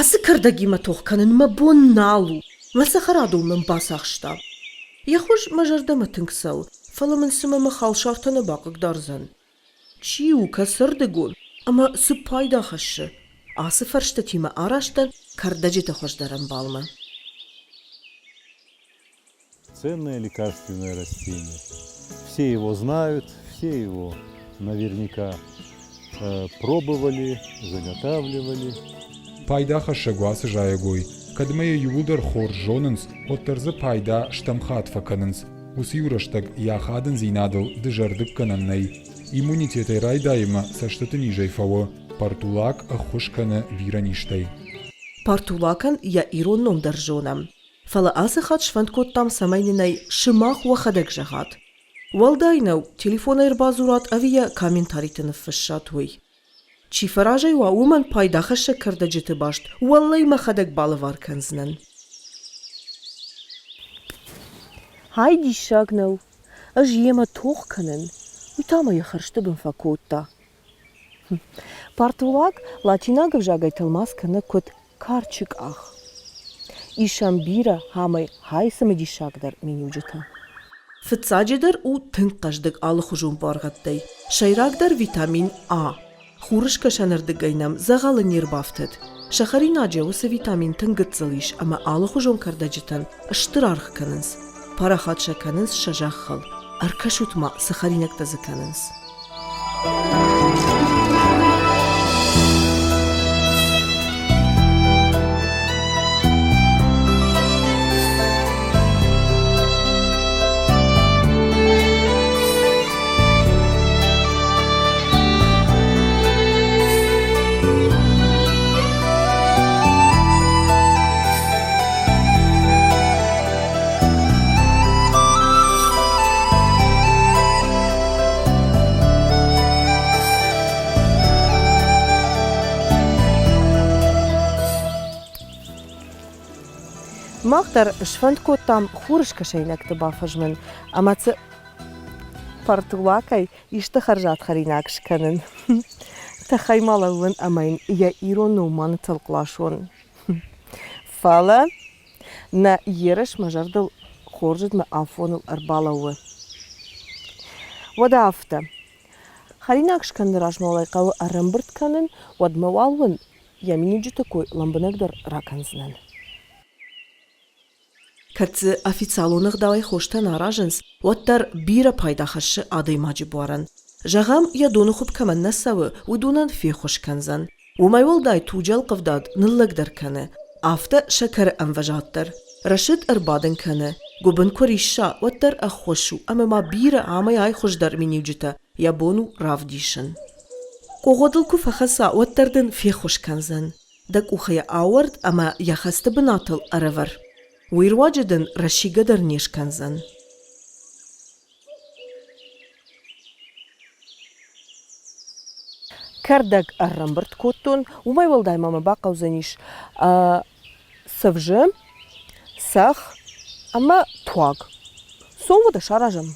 Ацы кӕрдӕгимӕ тох кӕнын мӕ бон нал у, мӕ цӕхӕрадон мын бацахста. Йӕ хуыз мӕ зӕрдӕмӕ тынг цӕуы, фӕлӕ мын цымӕ мӕ халсартӕ нӕ бахъыгдардзӕн? Чи у, кӕцырдыгон ӕмӕ цы пайда хӕссы? Ацы фӕрстытимӕ араст дӕн кӕрдӕджыты хуыздӕр ӕмбалмӕ. Ценное лекарственное растение. Все его знают, все его наверняка пробовали, заготавливали. Пайдахӕссӕг у ацы зайӕгой. Кӕд ма йӕ иууылдӕр хорз зонынц, уӕддӕр дзы пайда стӕм хатт фӕкӕнынц. Уыцы-иу рӕстӕг йӕ ахадындзинадыл дызӕрдыггӕнӕн нӕй. Иммунитетӕй райдайынмӕ цӕстыты низӕй фӕуы, портулак ӕххуыс кӕны бирӕ низтӕй. Портулакӕн йӕ ирон ном дӕр зонӕм. Фӕлӕ ацы хатт сфӕнд кодтам, цӕмӕй нын ӕй сымах уӕхӕдӕг зӕгъат. Уӕлдай нӕу, телефонӕй ӕрбадзурат ӕви йӕ комментариты ныффыссат, уый. Чи фӕразӕй уа, уымӕн пайдахӕссӕг кӕрдӕджыты баст уӕллӕй мӕхӕдӕг балӕвар кӕндзынӕн. Ай диссаг нӕу, ӕз йемӕ тох кӕнын, уый та мӕ йӕ хӕрзты бын фӕкодта. Портулак латинаг ӕвзагӕй тӕлмац кӕны куыд карчы къах. Ис ӕм бирӕ ӕмӕ хай цымыдисагдӕр миниуджытӕ. Фыццаджыдӕр у тынг хъӕздыг алыхуызон буаргъӕдтӕй. Сӕйрагдӕр витамин А. Хурыскӕсӕнырдыгӕй нӕм дзӕгъӕлы не рбафтыд. Сӕ хӕринаджы уыцы витамин тынг гыццыл ис ӕмӕ алыхуызон кӕрдӕджытӕн стыр аргъ кӕнынц. Парахат сӕ кӕнынц сӕ зӕххыл. Ӕркӕсут-ма, цы хӕринӕгтӕ дзы кӕнынц. Мах дӕр сфӕнд кодтам хурыскӕсӕйнӕгты бафӕзмын ӕмӕ цы портулакӕй исты хӕрзад хӕринаг скӕнын. Тыххӕй ма лӕууын ӕмӕ йын йӕ ирон ном ма ныцӕлхъ ласон. Фӕлӕ Нӕ ерыс мӕ зӕрдыл хорзыдмӕ афоныл ӕрбалӕууы. Уӕдӕ афтӕ. Хӕринаг скӕныны размӕ уал ӕй хъӕуы ӕрӕмбырд кӕнын, уӕдмӕ уал уын йӕ миниуджыты кой лӕмбынӕгдӕр ракӕндзынӕн. Кӕд дзы официалон ӕгъдауӕй хостӕ нӕ аразынц, уӕддӕр бирӕ пайда хӕссы адӕймаджы буарӕн. Зӕгъӕм, йӕ доныхуыпп кӕмӕн нӕ цӕуы, уыдонӕн феххуыс кӕндзӕн. Уымӕй уӕлдай туджы ӕлхъывдад ныллӕгдӕр кӕны, афтӕ сӕкӕры ӕмвӕзад дӕр. Рӕсыд ӕрбадын кӕны, гуыбын куы рисса, уӕддӕр ӕххуыс у ӕмӕ ма бирӕ амӕй-ай хуыздӕр миниуджытӕ йӕ бон у равдисын. Къогъодыл куы фӕхӕца, уӕддӕр дын феххуыс кӕндзӕн. Дӕ къухы йӕ ауӕрд ӕмӕ йӕ хӕсты бынатыл ӕрӕвӕр. Уый руаджы дын рӕсигӕ дӕр не скӕндзӕн. Кӕрдӕг ӕрӕмбырд кодтон, уымӕй уӕлдай ма мӕ бахъӕудзӕнис цывзы, цӕхх ӕмӕ туаг. Цом уӕдӕ саразӕм.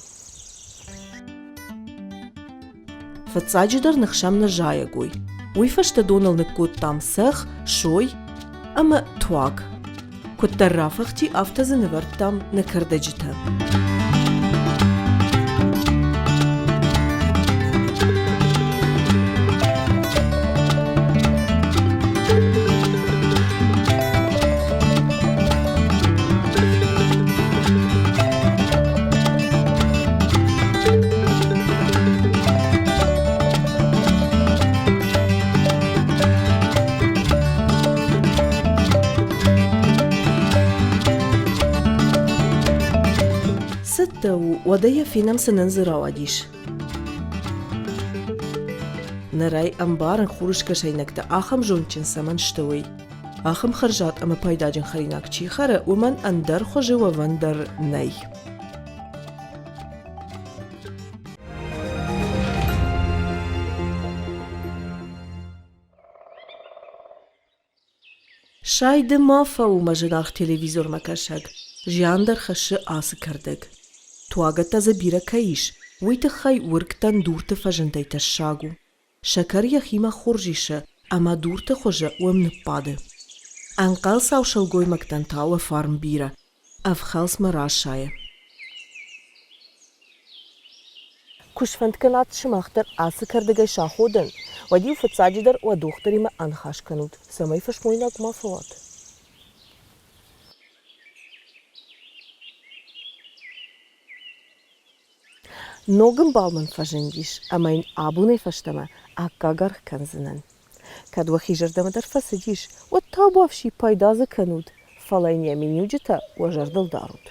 Фыццаджыдӕр ныхсӕм нӕ зайӕгой. Уый фӕстӕ доныл ныккодтам цӕхх, сой ӕмӕ туаг. Куыддӕр рафыхти, афтӕ дзы нывӕрдтам нӕ кӕрдӕджытӕ. Цӕттӕ у, уӕдӕ йӕ фенӕм, цы нын дзы рауадис. Ныр ӕй ӕмбарын, хурыскӕсӕйнӕгтӕ ахӕм зондджын цӕмӕн сты, уый. Ахӕм хӕрзад ӕмӕ пайдаджын хӕринаг чи хӕры, уымӕн ӕндӕр хуызы уӕвӕн дӕр нӕй. Сайды ма фӕу, мӕ зынаргъ телевизормӕ кӕсӕг, зиан дӕр хӕссы ацы кӕрдӕг. Туагӕттӕ дзы бирӕ кӕй ис, уый тыххӕй уыргтӕн дурты фӕзындӕй тӕссаг у. Сӕкӕр йӕхимӕ хорз исы ӕмӕ дурты хуызы уым ныббады. Ӕнхъӕлцау сылгоймӕгтӕн та уӕ фарн бирӕ, ӕфхӕлцмӕ расайы. Куы сфӕнд кӕнат сымах дӕр ацы кӕрдӕгӕй саходын, уӕд-иу фыццаджыдӕр уӕ дохтыримӕ аныхас кӕнут, цӕмӕй фӕсмойнаг ма фӕуат. Ног ӕмбал мын фӕзындис ӕмӕ йын абонӕй фӕстӕмӕ аккаг аргъ кӕндзынӕн. Кӕд уӕхи зӕрдӕмӕ дӕр фӕцыдис, уӕд табуафси пайда дзы кӕнут, фӕлӕ йын йӕ миниуджытӕ уӕ зӕрдыл дарут.